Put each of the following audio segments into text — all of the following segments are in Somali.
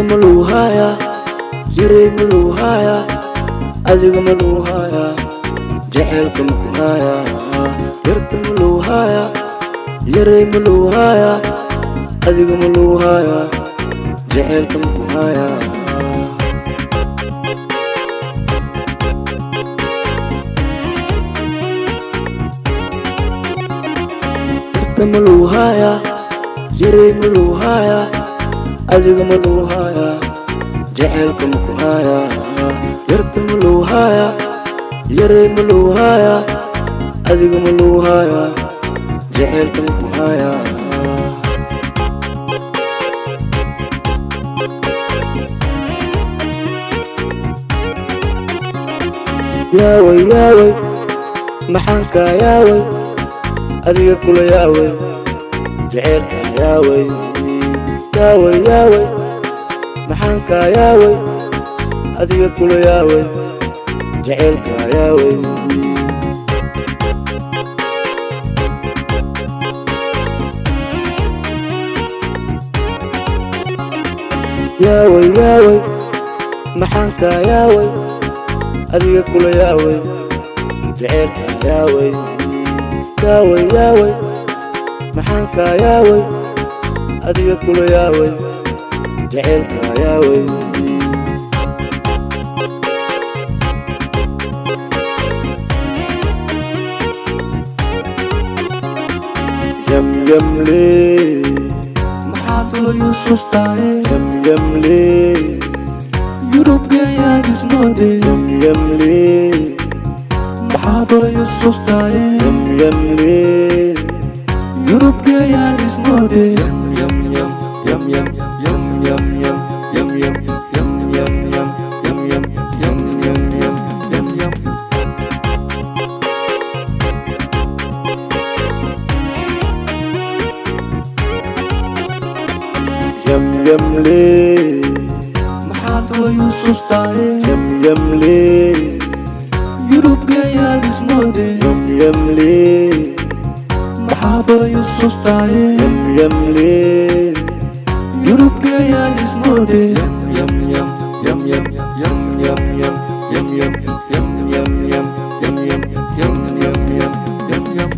Maluhaya, yarey maluhaya, adiga maluhaya, jaceylka makuhaya. Yarta maluhaya, yarey maluhaya, adiga maluhaya, jaceylka makuhaya. Yarta maluhaya, yarey maluhaya, adiga maluhaya, jaceylka makuhaya. Yarta maluhaya, yarey maluhaya, adiga maluhaya, jaceylka makuhaya. Yaaway yaaway, maxaan kaa yaaway, adiga kula yaaway, jaceylka yaaway. Yaaway yaaway, maxaan kaa yaaway, adiga kula yaaway, jaceylka yaaway. Yaaway yaaway, maxaan kaa yaaway, adiga kula yaaway, jaceylka yaaway. Yaaway yaaway, maxaan kaa yaaway, adiga kula yaaway, jaceylka yaaway. Yam yam lee, maxaad ula yuusustaye? Yam yam lee, Yurubgeyaad ismoode. Yam yam lee, maxaad ula yuusustaye? Yam yam lee, Yurubgeyaad ismoode. Yam yam yam yam yam yam yam yam yam yam yam yam yam yam yam yam yam yam yam yam. Yam yam lee, maxaad ula yuusustaye? Yam yam lee, Yurubgeyaad ismoode. Yam yam lee, maxaad ula yuusustaye? Yam yam lee, Yurubgeyaad ismoode. Yam yam yam yam yam yam yam yam yam yam yam yam yam yam yam yam yam yam yam yam.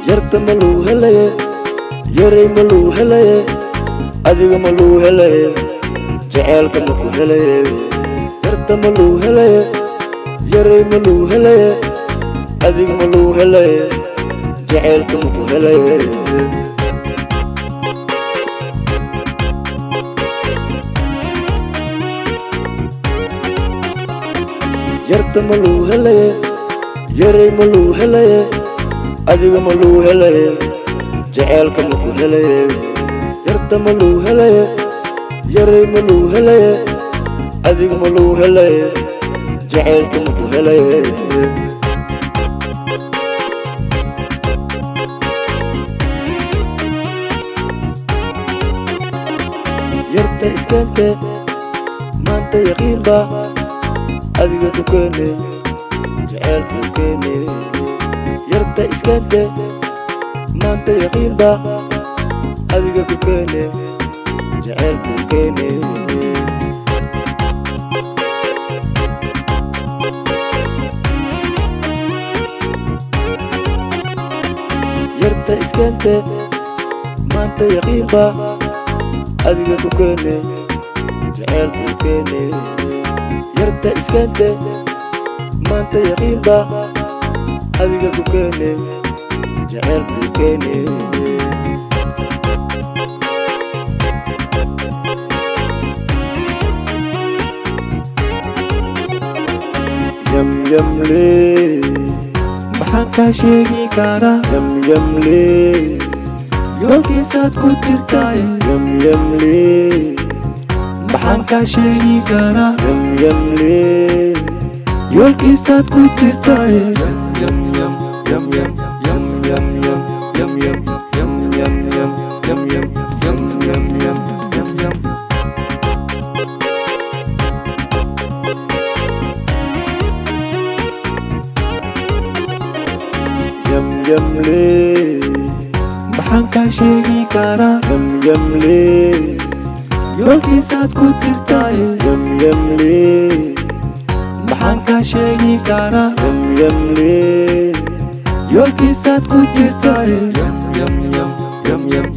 Yarta maluu helaye, yarey maluu helaye, adiga maluu helaye, jaceylka maku helaye. Yarta maluu helaye, yarey maluu helaye, adiga maluu helaye, jaceylka maku helaye. Yarta maluu helaye, yarey maluu helaye, adiga maluu helaye, jaceylka maku helaye. Yarta maluu helaye, yarey maluu helaye, adiga maluu helaye, jaceylka maku helaye. Yarta iskeente maanta yaqiinba, adiga ku keene, jaceylku keene. Yarta iskeente maanta yaqiinba, adiga ku keene, jaceylku keene. Yarta iskeente maanta yaqiinba, adiga ku keene, jaceylku keene. Yarta iskeente maanta yaqiinba, adiga ku keene, jaceylku keene. Yamyamle, Maxaan kaa sheegi karaa? Yamyamle, Yoolkiisaad ku jirtaaye. Yamyamle, Maxaan kaa sheegi karaa? Yamyamle, Yoolkiisaad ku jirtaaye. Yam yam yam yam yam yam yam yam yam yam yam yam yam yam yam yam yam yam yam. Yamyamle, Maxaan kaa sheegi karaa? Yamyamle, Yoolkiisaad ku jirtaaye. Yamyamle, Maxaan kaa sheegi karaa? Yamyamle, Yoolkiisaad ku jirtaaye. Yam yam yam yam yam.